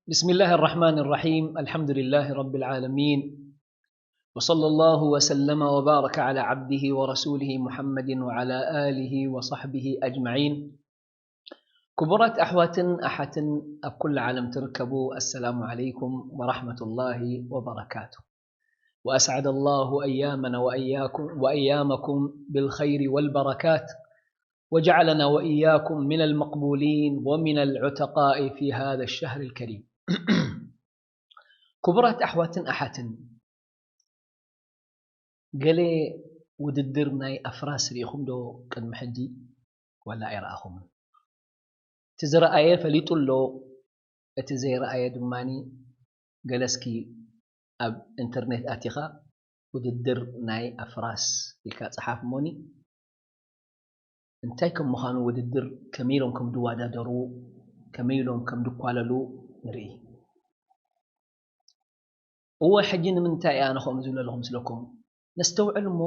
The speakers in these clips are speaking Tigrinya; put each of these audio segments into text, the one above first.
بسم الله الرحمن الرحيم. الحمد لله رب العالمين. وصلى الله وسلم وبارك على عبده ورسوله محمد وعلى آله وصحبه أجمعين. ክቡራት ኣሕዋትን ኣሓትን ኣብ ኩሉ ዓለም ትርከቡ፣ السلام عليكم ورحمة الله وبركاته. وأسعد الله أيامنا وإياكم، وأيامكم بالخير والبركات، وجعلنا وإياكم من المقبولين ومن العتقاء في هذا الشهر الكريم. ክቡራት ኣሕዋትን ኣሓትን፣ ገለ ውድድር ናይ ኣፍራስ ርኢኹም ዶ ቅድሚ ሕጂ? ዋላ ኣይረኣኹምን? እቲ ዝረኣየ ፈሊጡ ኣሎ፣ እቲ ዘይረኣየ ድማ ገለ እስኪ ኣብ ኢንተርኔት ኣቲኻ ውድድር ናይ ኣፍራስ ኢልካ ጸሓፍ እሞኒ። እንታይ ከም ምዃኑ ውድድር፣ ከመይ ኢሎም ከም ዝወዳደሩ፣ ከመይ ኢሎም ከም ዝኳለሉ ንርኢ። እወ፣ ሕጂ ንምንታይ እያ ኣነ ከምኡ ዝብለ ኣለኹ ምስለኩም? ነስተውዕል እሞ፣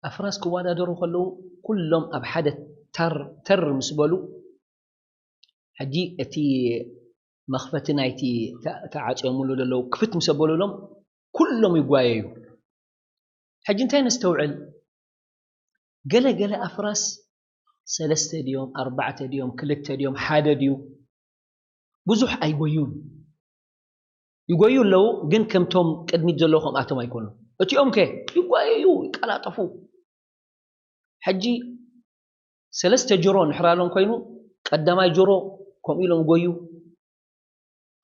ኣፍራስ ክወዳደሩ ከለዉ ኩሎም ኣብ ሓደ ተር፣ ተር ምስ በሉ፣ ሕጂ እቲ መኽፈቲ ናይቲ ተ-፣ ተዓጽዮምሉ ዘለዉ ክፍት ምስ ኣበሉሎም፣ ኩሎም ይጓየዩ። ሕጂ እንታይ ነስተውዕል? ገለ ገለ ኣፍራስ ሰለስተ ድዮም፣ ኣርባዕተ ድዮም፣ ክልተ ድዮም፣ ሓደ ድዩ? ብዙሕ ኣይጎዩን። ይጎዩ ኣለዉ፣ ግን ከምቶም ቅድሚት ዘለዉ ከምኣቶም ኣይኮኑን። እቲኦም ከ ይጓየዩ፣ ይቀላጠፉ። ሕጂ ሰለስተ ጅሮ እንድሕር ኣሎም ኮይኑ፣ ቀዳማይ ጅሮ ከምኡ ኢሎም ጎዩ፣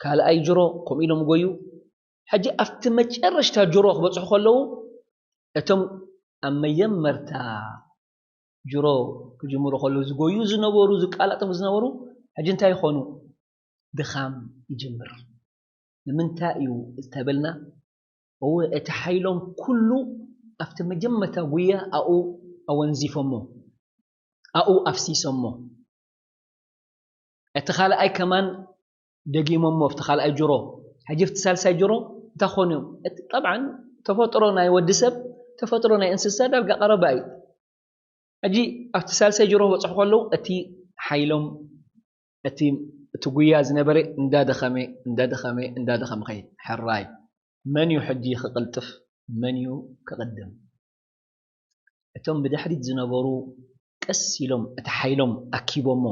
ካልኣይ ጅሮ ከምኡ ኢሎም ጎዩ። ሕጂ ኣብቲ መጨረሽታ ጅሮ ክበጽሑ ከለዉ፣ እቶም ኣብ መጀመርታ ጅሮ ክጅምሩ ከለዉ ዝጎዩ ዝነበሩ፣ ዝቃላጠፉ ዝነበሩ፣ ሕጂ እንታይ ይኾኑ? ድኻም ይጅምር። ንምንታይ እዩ እንተበልና፣ እወ፣ እቲ ሓይሎም ኩሉ ኣብቲ መጀመርታ ጉያ ኣብኡ ኣወንዚፎሞ፣ ኣብኡ ኣፍሲሶሞ። እቲ ካልኣይ ከማን ደጊሞሞ፣ ኣብቲ ካልኣይ ጅሮ። ሕጂ ኣብቲ ሳልሳይ ጅሮ እንታይ ክኾኑ እዮም? እቲ፣ ጠብዓን፣ ተፈጥሮ ናይ ወዲ ሰብ፣ ተፈጥሮ ናይ እንስሳ ዳርጋ ቀረባ እዩ። ሕጂ ኣብቲ ሳልሳይ ጅሮ ክበጽሑ ከለዉ፣ እቲ ሓይሎም፣ እቲ፣ እቲ ጉያ ዝነበረ እንዳደኸመ፣ እንዳደኸመ፣ እንዳደኸመ ኸይድ። ሕራይ፣ መን እዩ ሕጂ ክቕልጥፍ? መን እዩ ክቕድም? እቶም ብድሕሪት ዝነበሩ ቀስ ኢሎም እቲ ሓይሎም ኣኪቦሞ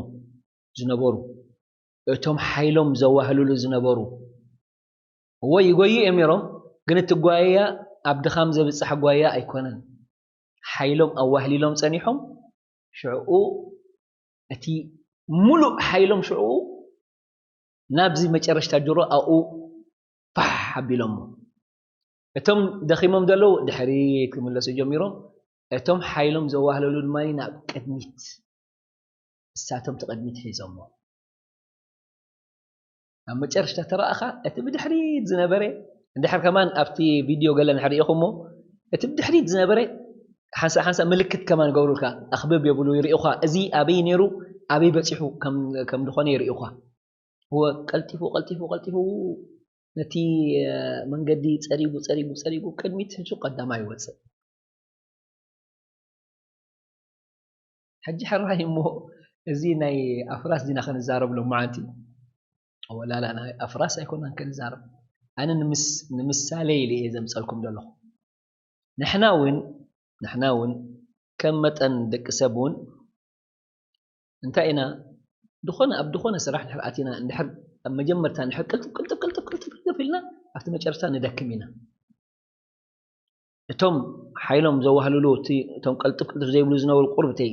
ዝነበሩ፣ እቶም ሓይሎም ዘዋህልሉ ዝነበሩ፣ እዎ ይጎዩ እዮም ነይሮም፣ ግን እቲ ጓያ ኣብ ድኻም ዘብጽሕ ጓያ ኣይኮነን። ሓይሎም ኣዋህሊሎም ጸኒሖም፣ ሽዕኡ እቲ ሙሉእ ሓይሎም ሽዕኡ ናብዚ መጨረሽታ ጅሮ ኣብኡ ፋሕ ኣቢሎሞ። እቶም ደኺሞም ዘለዉ ድሕሪት ክምለሱ ጀሚሮም፣ እቶም ሓይሎም ዘዋህለሉ ድማ ናብ ቅድሚት እሳቶም እቲ ቅድሚት ሒዞሞ። ኣብ መጨረሽታ ተረኣኻ፣ እቲ ብድሕሪት ዝነበረ፣ እንድሕር ከማን ኣብቲ ቪድዮ ገለ እንድሕር ርኢኹሞ፣ እቲ ብድሕሪት ዝነበረ ሓንሳእ ሓንሳእ ምልክት ከማን ይገብሩልካ፣ ኣኽብብ የብሉ፣ ይርእዩኻ። እዚ ኣበይ ነይሩ፣ ኣበይ በጺሑ ከም፣ ከም ዝኾነ ይርእዩኻ። እወ፣ ቀልጢፉ፣ ቀልጢፉ፣ ቀልጢፉ ነቲ፣ እ፣ መንገዲ ጸሪጉ፣ ጸሪጉ፣ ጸሪጉ ቅድሚት ሒዙ ቀዳማይ ይወጽእ። ሕጂ ሕራይ እሞ፣ እዚ ናይ ኣፍራስ ዲና ክንዛረብ ሎማዓንቲ? ወላላ ናይ ኣፍራስ ኣይኮናን ክንዛረብ። ኣነ ንምስ-፣ ንምሳሌ ኢለ እየ ዘምጸልኩም ዘለኹ። ንሕና እውን፣ ንሕና እውን ከም መጠን ደቂ ሰብ እውን እንታይ ኢና፣ ዝኾነ፣ ኣብ ዝኾነ ስራሕ እንድሕር ኣቲና፣ እንድሕር ኣብ መጀመርታ እንድሕር ቅልጥፍ፣ ቅልጥፍ፣ ቅልጥፍ፣ ቅልጥፍ፣ ቅልጥፍ ኢልና፣ ኣብቲ መጨረሽታ ንደክም ኢና። እቶም ሓይሎም ዘዋህልሉ፣ እቲ፣ እቶም ቅልጥፍ፣ ቅልጥፍ ዘይብሉ ዝነበሩ ቁርብተይ፣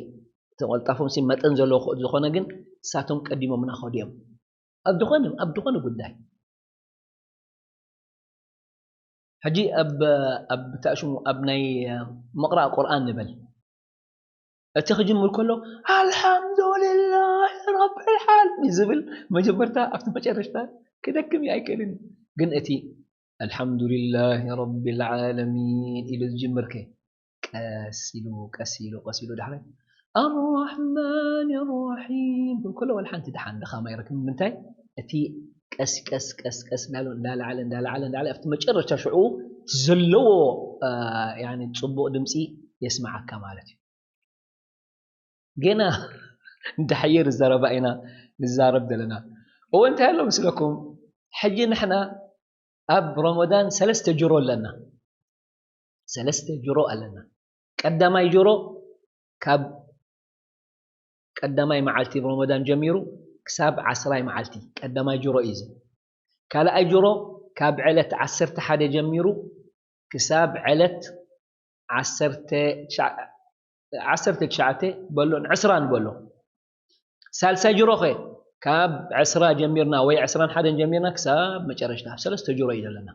እቶም ቀልጣፎም ሲ መጠን ዘለዎ ዝኾነ ግን፣ እሳቶም ቀዲሞምና ከዱ እዮም። ኣብ ዝኾነ፣ ኣብ ዝኾነ ጉዳይ። ሕጂ ኣብ፣ ኣብ እንታይ ሽሙ፣ ኣብ ናይ ምቕራእ ቁርኣን ንበል። እቲ ክጅምር ከሎ፣ "ኣልሓምዱሊላሂ ረቢል ዓለሚን" ዝብል መጀመርታ ኣብቲ መጨረሽታ ክደክም እዩ ኣይክእልን እዩ። ግን እቲ "ኣልሓምዱሊላሂ ረቢል ዓለሚን" ኢሉ ዝጅምር ከ፣ ቀስ ኢሉ፣ ቀስ ኢሉ፣ ቀስ ኢሉ፣ ዳሕራይ "ኣርራሕማን ራሒም" ክብል ከሎ፣ ዋላ ሓንቲ ደሓን ድኻም ኣይረክብን። ምንታይ? እቲ ቀስ፣ ቀስ፣ ቀስ፣ ቀስ እናበለ፣ እንዳለዓለ፣ እንዳለዓለ፣ እንዳለዓለ፣ ኣብቲ መጨረሽታ ሽዑ እቲ ዘለዎ፣ እ፣ ያኒ፣ ጽቡቕ ድምጺ የስምዓካ ማለት እዩ። ገና እንዳሓየር ዘረባ ኢና ንዛረብ ዘለና። እወ፣ እንታይ ኣሎ መስለኩም? ሕጂ ንሕና ኣብ ረመዳን ሰለስተ ጅሮ ኣለና። ሰለስተ ጅሮ ኣለና። ቀዳማይ ጅሮ ካብ ቀዳማይ መዓልቲ ረመዳን ጀሚሩ ክሳብ ዓስራይ መዓልቲ ቀዳማይ ጅሮ እዩ። ካልኣይ ጅሮ ካብ ዕለት ዓሰርተ ሓደ ጀሚሩ ክሳብ ዕለት ዓሰርተ ትሽዓ፣ ዓሰርተ ትሽዓተ በሎ፣ ዕስራ ንበሎ። ሳልሳይ ጅሮኸ ካብ ዕስራ ጀሚርና ወይ ዕስራን ሓደን ጀሚርና ክሳብ መጨረሽታ ሰለስተ ጅሮ እዩ ዘለና።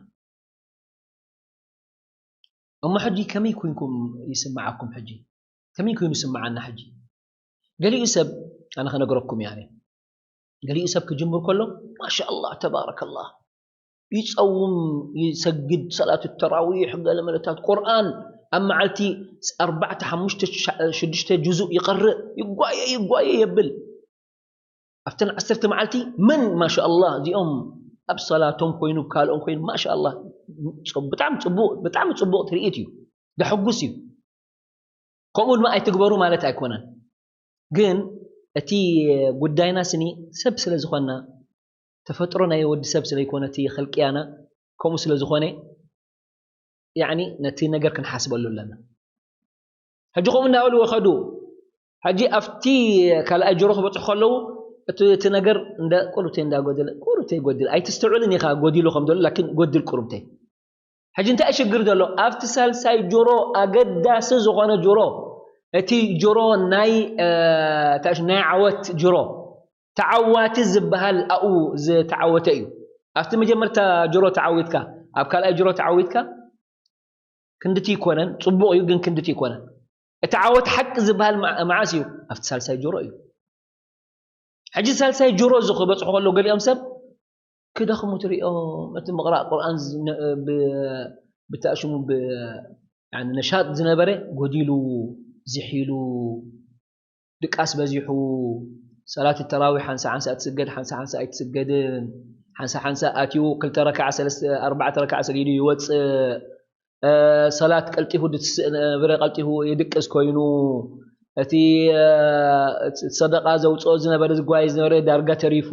እሞ ሕጂ ከመይ ኮንኩም ይስምዓኩም? ሕጂ ከመይ ኮይኑ ይስምዓና? ሕጂ ገሊኡ ሰብ፣ ኣነ ከነግረኩም እየ፣ ኣነ ገሊኡ ሰብ ክጅምር ከሎ ማሻ ኣላህ ተባረከላህ ይጸውም፣ ይሰግድ፣ ሰላት ተራዊሕ፣ ገለ መለታት ቁርኣን ኣብ መዓልቲ ኣርባዕተ ሓሙሽተ ሽዱሽተ ጁዙእ ይቐርእ፣ ይጓየ ይጓየ የብል። ኣብተን ዓሰርተ መዓልቲ መን ማሻ ኣላህ እዚኦም ኣብ ሰላቶም ኮይኑ ካልኦም ኮይኑ ማሻ ኣላህ ብጣዕሚ ጽቡቕ ትርኢት እዩ፣ ደሕጉስ እዩ። ከምኡ ድማ ኣይትግበሩ ማለት ኣይኮነን። ግን እቲ ጉዳይና ስኒ ሰብ ስለ ዝኾንና፣ ተፈጥሮ ናይ ወዲ ሰብ ስለ ይኮነ እቲ ኸልቅያና ከምኡ ስለ ዝኾነ፣ ያዕኒ ነቲ ነገር ክንሓስበሉ ኣለና። ሕጂ ከምኡ እናበሉ ወኸዱ። ሕጂ ኣብቲ ካልኣይ ጅሮ ክበጽሑ ከለዉ እቲ ነገር እንደ ቁሩብተይ እንዳጎደለ፣ ቁሩብተይ ይጎድል፣ ኣይትስተውዕልን ኢኻ ጎዲሉ ከም ዘሎ፣ ላኪን ጎድል ቁሩብተይ። ሕጂ እንታይ ሽግር ዘሎ ኣብቲ ሳልሳይ ጅሮ? ኣገዳሲ ዝኾነ ጅሮ፣ እቲ ጅሮ ናይ ናይ ዓወት ጅሮ፣ ተዓዋቲ ዝበሃል ኣብኡ ዝተዓወተ እዩ። ኣብቲ መጀመርታ ጅሮ ተዓዊትካ፣ ኣብ ካልኣይ ጅሮ ተዓዊትካ ክንድቲ ይኮነን፣ ጽቡቕ እዩ ግን ክንድቲ ይኮነን። እቲ ዓወት ሓቂ ዝበሃል መዓስ እዩ? ኣብቲ ሳልሳይ ጅሮ እዩ። ሕጂ ሳልሳይ ጅሮ እዚ ክበጽሑ ከሎ ገሊኦም ሰብ ክደኽሙ ትሪኦም። እቲ ምቕራእ ቁርኣን ብታሽሙ ነሻጥ ዝነበረ ጎዲሉ፣ ዝሒሉ፣ ድቃስ በዚሑ፣ ሰላት ተራዊሕ ሓንሳ ሓንሳ ትስገድ፣ ሓንሳ ሓንሳ ኣይትስገድን፣ ሓንሳ ሓንሳ ኣትዩ ክልተ ረክዓ ሰለስተ ኣርባዕተ ረክዓ ሰጊዱ ይወፅእ። ሰላት ቀልጢፉ ድትስእ ነበረ፣ ቀልጢፉ ይድቅስ ኮይኑ፣ እቲ ሰደቃ ዘውፅኦ ዝነበረ ዝጓየ ዝነበረ ዳርጋ ተሪፉ።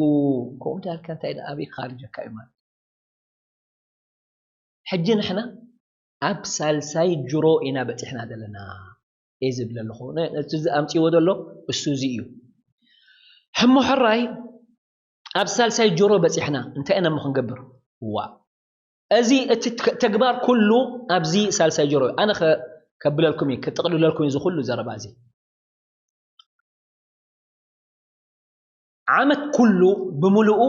ከምኡ ዳርጋ እንታይ ደኣ ኣበይ ክኻርጀካ እዩ ማለት? ሕጂ ንሕና ኣብ ሳልሳይ ጅሮ ኢና በፂሕና ዘለና እየ ዝብል ኣለኹ። እቲ ኣምፅዎ ዘሎ እሱ እዚ እዩ። ሕሞ ሕራይ ኣብ ሳልሳይ ጅሮ በፂሕና እንታይ ኢና እሞ ክንገብር? ዋ፣ እዚ እቲ ተግባር ኩሉ ኣብዚ ሳልሳይ ጅሮ እዩ። ኣነ ከብለልኩም እዩ፣ ክጥቕልለልኩም እዩ እዚ ኩሉ ዘረባ እዚ። ዓመት ኩሉ ብምሉኡ፣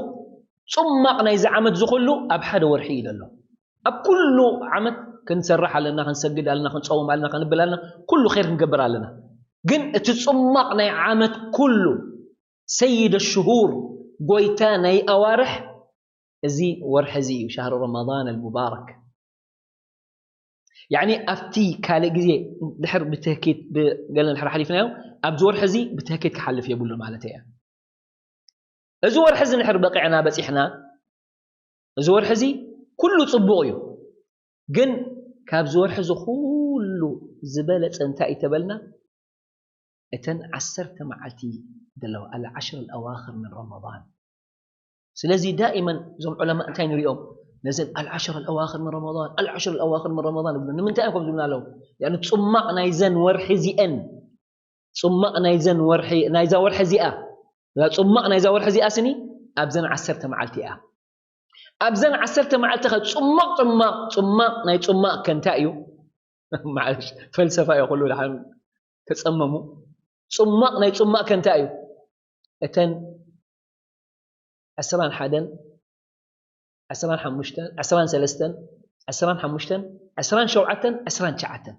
ጽማቕ ናይዚ ዓመት ዝኹሉ ኣብ ሓደ ወርሒ እዩ ዘሎ። ኣብ ኩሉ ዓመት ክንሰርሕ ኣለና፣ ክንሰግድ ኣለና፣ ክንጸውም ኣለና፣ ክንብል ኣለና፣ ኩሉ ኸይር ክንገብር ኣለና። ግን እቲ ጽማቕ ናይ ዓመት ኩሉ፣ ሰይድ ሽሁር፣ ጎይታ ናይ ኣዋርሕ፣ እዚ ወርሒ እዚ እዩ፣ ሻህሩ ረመዳን ኣልሙባረክ። ያዕኒ ኣብቲ ካልእ ግዜ ድሕር ብትህኪት ብገለ ድሕር ሓሊፍናዮ፣ ኣብዚ ወርሒ እዚ ብትህኪት ክሓልፍ የብሉ ማለት እያ። እዚ ወርሒ እዚ ንሕር በቂዕና በፂሕና፣ እዚ ወርሒ እዚ ኩሉ ፅቡቕ እዩ። ግን ካብዚ ወርሒ እዚ ኩሉ ዝበለፀ እንታይ እዩ ተበልና? እተን ዓሰርተ መዓልቲ ዘለዋ፣ ኣልዓሽር ኣልኣዋኽር ምን ረመዳን። ስለዚ ዳኢመን እዞም ዑለማ እንታይ ንሪኦም? ነዘን ኣልዓሽር ኣልኣዋኽር ምን ረመዳን፣ ኣልዓሽር ኣልኣዋኽር ምን ረመዳን ይብሉ። ንምንታይ እዮም ከምዚ ዝብሉ ኣለዉ? ያኒ ጽማቕ ናይዘን ወርሒ እዚአን፣ ጽማቕ ናይዘን ወርሒ፣ ናይዛ ወርሒ እዚኣ፣ እዛ ጽማቕ ናይዛ ወርሒ እዚኣ ስኒ ኣብዘን ዓሰርተ መዓልቲ እያ። ኣብዘን ዓሰርተ መዓልቲ ኸ ጽማቕ፣ ጽማቕ፣ ጽማቕ፣ ናይ ጽማቕ ከ እንታይ እዩ? ማዕለሽ፣ ፈልሰፋ እዩ ኩሉ ደሓን ተጸመሙ። ጽማቕ ናይ ጽማቕ ከ እንታይ እዩ? እተን ዕስራን ሓደን፣ ዕስራን ሓሙሽተን፣ ዕስራን ሰለስተን፣ ዕስራን ሓሙሽተን፣ ዕስራን ሸውዓተን፣ ዕስራን ትሽዓተን።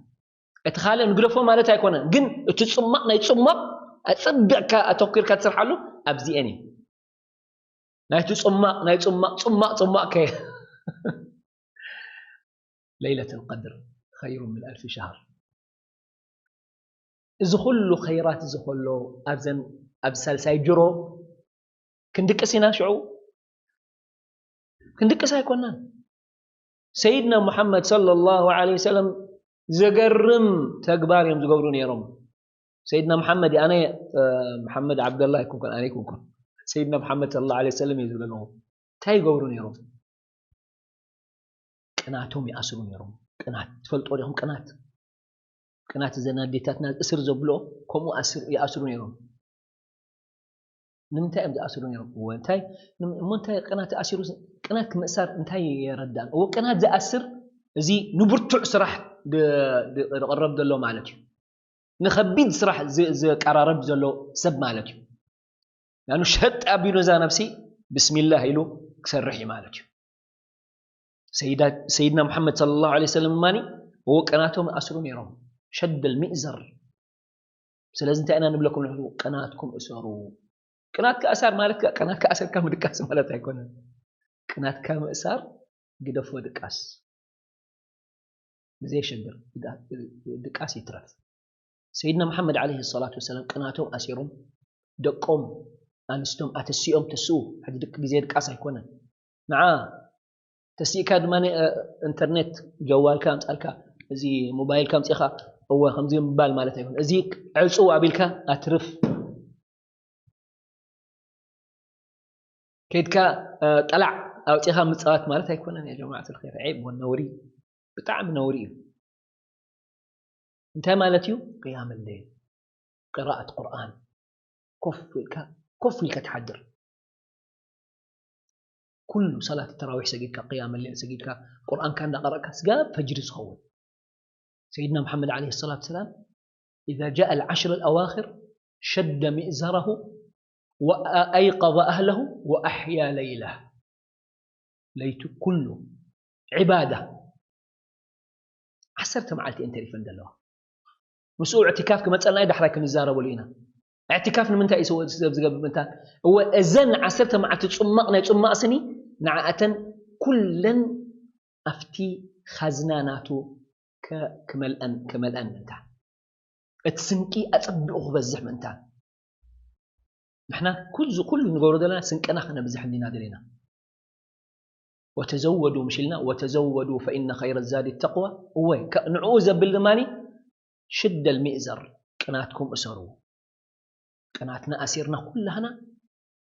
እቲ ካልእ ንግደፎ ማለት ኣይኮነን፣ ግን እቲ ጽማቕ ናይ ጽማቕ ኣጸቢቕካ ኣተኲርካ ትሰርሓሉ ኣብዚአን እዩ። ናይቲ ጽማቕ፣ ናይ ጽማቕ፣ ጽማቕ፣ ጽማቕ ከ ለይለቱል ቀድር ኸይሩ ምን ኣልፊ ሸህር። እዚ ኩሉ ኸይራት እዚ ከሎ ኣብዘን፣ ኣብ ሳልሳይ ጅሮ ክንድቅስ ኢና ሽዑ? ክንድቅስ ኣይኮናን። ሰይድና ሙሓመድ ሰለላሁ ዐለይሂ ወሰለም ዘገርም ተግባር እዮም ዝገብሩ ነይሮም። ሰይድና ሙሓመድ፣ ኣነ፣ እ፣ ሙሓመድ ዓብደላ ኣይኮንኩን፣ ኣነ ኣይኮንኩን። ሰይድና ሙሓመድ ሰለላሁ ዐለይሂ ወሰለም እየ ዝብል ኣለኹ። እንታይ ይገብሩ ነይሮም? ቅናቶም ይኣስሩ ነይሮም። ቅናት ትፈልጦ ዲኹም? ቅናት ቅናት እዘን ኣዴታትና እስር ዘብሎ ከምኡ ኣስር ይኣስሩ ነይሮም። ንምንታይ እዮም ዝኣስሩ ነይሮም? እወ እንታይ እሞ እንታይ ቅናት ኣሲሩ? ቅናት ክምእሳር እንታይ የረዳን? እወ ቅናት ዝኣስር እዚ ንብርቱዕ ስራሕ ዝቕረብ ዘሎ ማለት እዩ። ንኸቢድ ስራሕ ዘቀራረብ ዘሎ ሰብ ማለት እዩ። ያኑ ሸጥ ኣቢሉ እዛ ነብሲ ብስሚላህ ኢሉ ክሰርሕ እዩ ማለት እዩ። ሰይድና ሙሓመድ صلى الله عليه وسلم ድማ እወ ቅናቶም ኣስሩ ነይሮም። ሸደል ሚእዘር። ስለዚ እንታይ ኢና ንብለኩም ንሕና? ቅናትኩም እሰሩ። ቅናትካ እሳር ማለት ቅናትካ ኣሰርካ ምድቃስ ማለት ኣይኮነን። ቅናትካ ምእሳር ግደፎ ድቃስ። ብዘየሸግር ድቃስ ይትረፍ። ሰይድና መሓመድ ዓለይሂ ሰላቱ ወሰላም ቅናቶም ኣሲሮም ደቆም ኣንስቶም ኣተሲኦም ተስኡ። ሕጂ ድቅ ግዜ ድቃስ ኣይኮነን። ንዓ ተሲእካ ድማ ኢንተርኔት ጀዋልካ ኣምፃልካ እዚ ሞባይልካ ኣምፂኻ እወ ከምዚ ምባል ማለት ኣይኮነን። እዚ ዕፁ ኣቢልካ ኣትርፍ። ከይድካ ጠላዕ ኣውፂኻ ምፅዋት ማለት ኣይኮነን። ያ ጀማዓት ልኸይር ዔብ ወነውሪ፣ ብጣዕሚ ነውሪ እዩ። እንታይ ማለት እዩ? ቅያም ለይል፣ ቅራኣት ቁርኣን፣ ኮፍ ኢልካ ኮፍ ኢልካ ትሓድር። ኩሉ ሰላት ተራዊሕ ሰጊድካ፣ ቅያም ለይል ሰጊድካ፣ ቁርኣንካ እንዳቀረእካ ስጋብ ፈጅሪ ዝኸውን። ሰይድና መሓመድ ዓለይሂ ሰላቱ ሰላም إذا جاء العشر الأواخر شد مئزره وأيقظ أهله وأحيا ليله። ለይቱ ኩሉ ዒባዳ ዓሰርተ መዓልቲ እየን ተሪፈን ዘለዋ። ምስኡ እዕትካፍ ክመፀልና እዩ፣ ዳሕራይ ክንዛረበሉ ኢና። እዕትካፍ ንምንታይ እዩ ሰብ ዝገብር ምንታ? እወ እዘን ዓሰርተ መዓልቲ ፅማቕ ናይ ፅማቕ ስኒ ንዓኣተን ኩለን ኣብቲ ኻዝና ናቱ ክመልአን ክመልአን ምንታ እቲ ስንቂ ኣጸቢቑ ክበዝሕ ምእንታን ንሕና ኩዚ ኩሉ ንገብሮ ዘለና ስንቅና ክነብዝሕ እንዲና ደለና። ወተዘወዱ ምሽ ኢልና ወተዘወዱ ፈኢነ ኸይረ ዛዲ ተቅዋ። እወ ንዕኡ ዘብል ድማ ሽደል ሚእዘር ቅናትኩም እሰሩ። ቅናትና ኣሲርና ኩላህና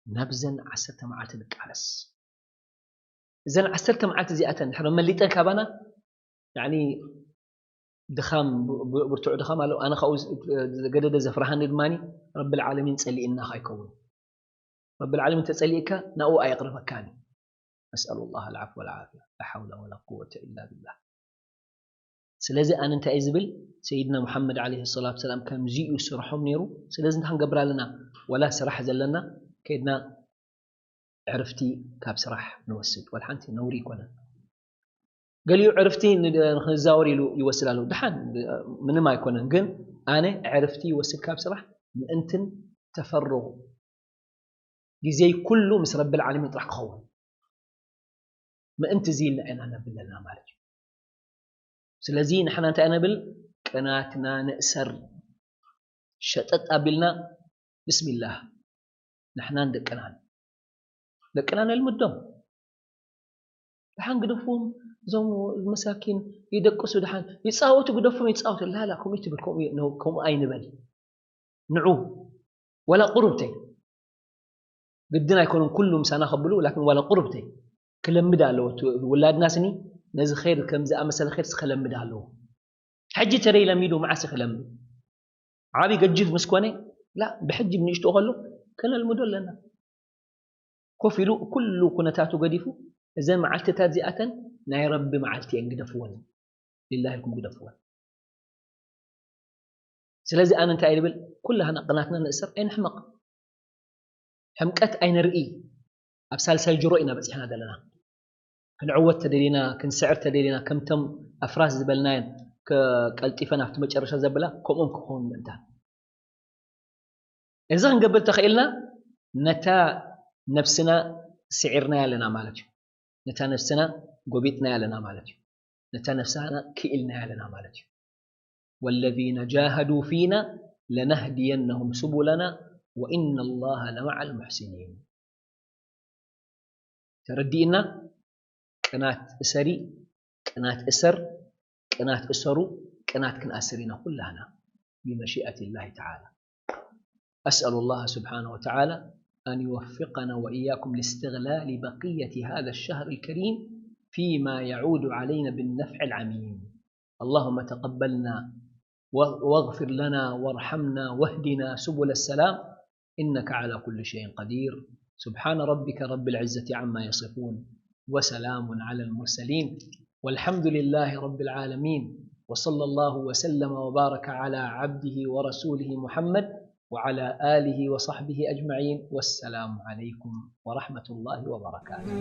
ናብዘን ዓሰርተ መዓልቲ ንቃለስ። እዘን ዓሰርተ መዓልቲ እዚኣተን ድሕሪ መሊጠን ካባና ያኒ ድኻም ብርቱዕ ድኻም ኣለዎ። ኣነ ካብኡ ገደደ ዘፍርሃኒ ድማ ረብል ዓለሚን ጸሊእና ከይከውን። ረብል ዓለሚን ተጸሊእካ ናብኡ ኣየቕርበካን እዩ። ነስኣሉ ላህ ልዓፍወ ወልዓፍያ። ላ ሓውላ ወላ ቁወተ ኢላ ቢላህ። ስለዚ ኣነ እንታይ እዩ ዝብል ሰይድና ሙሓመድ ዓለይሂ ሰላቱ ሰላም ከምዚ እዩ ስርሖም ነይሩ። ስለዚ እንታይ ክንገብር ኣለና? ወላ ስራሕ ዘለና ከይድና ዕርፍቲ ካብ ስራሕ ንወስድ። ወላ ሓንቲ ነውሪ ኣይኮነን። ገሊኡ ዕርፍቲ ንክንዛወር ኢሉ ይወስድ ኣሎ። ድሓን ምንም ኣይኮነን፣ ግን ኣነ ዕርፍቲ ይወስድ ካብ ስራሕ ምእንትን ተፈርቑ ግዜይ ኩሉ ምስ ረብል ዓለሚን ጥራሕ ክኸውን ምእንቲ እዚ ኢልና ኢና ነብል ዘለና ማለት እዩ። ስለዚ ንሕና እንታይ ነብል? ቅናትና ንእሰር። ሸጠጥ ኣቢልና ብስሚላህ ንሕናን ደቅናን ደቅና ነልምዶም። ደሓን ግደፍዎም፣ እዞም መሳኪን ይደቅሱ፣ ደሓን ይፃወቱ፣ ግደፍዎም ይፃወቱ። ላላ ከምኡ ትብል፣ ከምኡ ኣይንበል። ንዑ ወላ ቁሩብተይ ግድን ኣይኮኑን ኩሉ ምሳና ከብሉ፣ ላኪን ዋላ ቁሩብተይ ክለምድ ኣለዎ። እቲ ውላድና ስኒ ነዚ ኸይር ከም ዝኣመሰለ ኸይር ክለምድ ኣለዎ። ሕጂ ተደይ ለሚዱ መዓስ ክለምድ? ዓብይ ገጅፍ ምስ ኮነ ላ ብሕጂ ብንእሽቶ ከሎ ከነልምዶ ኣለና። ኮፍ ኢሉ ኩሉ ኩነታቱ ገዲፉ እዘን መዓልትታት እዚኣተን ናይ ረቢ መዓልቲ እየን ግደፍወን። ሊላሂ ኢልኩም ግደፍወን። ስለዚ ኣነ እንታይ ይብል ኩላህና ቅናትና ንእሰር ኣይንሕመቕ። ሕምቀት ኣይነርኢ። ኣብ ሳልሳይ ጅሮ ኢና በፂሕና ዘለና። ክንዕወት ተደሊና ክንስዕር ተደሊና ከምቶም ኣፍራስ ዝበልናየን ቀልጢፈን ኣብቲ መጨረሻ ዘብላ ከምኦም ክኸውን ምእንታን እዚ ክንገብር ተኽኢልና ነታ ነብስና ስዒርናያ ኣለና ማለት እዩ። ነታ ነብስና ጎቢጥናያ ኣለና ማለት እዩ። ነታ ነብስና ክኢልናያ ኣለና ማለት እዩ። والذين جاهدوا فينا لنهدينهم سبلنا وإن الله لمع المحسنين። ተረዲእና ቅናት እሰሪ፣ ቅናት እሰር፣ ቅናት እሰሩ፣ ቅናት ክንኣስር ኢና ኩላህና ብመሺኣት ላሂ ተዓላ። أسأل الله سبحانه وتعالى أن يوفقنا وإياكم لاستغلال بقية هذا الشهر الكريم فيما يعود علينا بالنفع العميم. اللهم تقبلنا واغفر لنا وارحمنا واهدنا سبل السلام، إنك على كل شيء قدير. سبحان ربك رب العزة عما يصفون، وسلام على المرسلين، والحمد لله رب العالمين، وصلى الله وسلم وبارك على عبده ورسوله محمد وعلى آله وصحبه أجمعين، والسلام عليكم ورحمة الله وبركاته.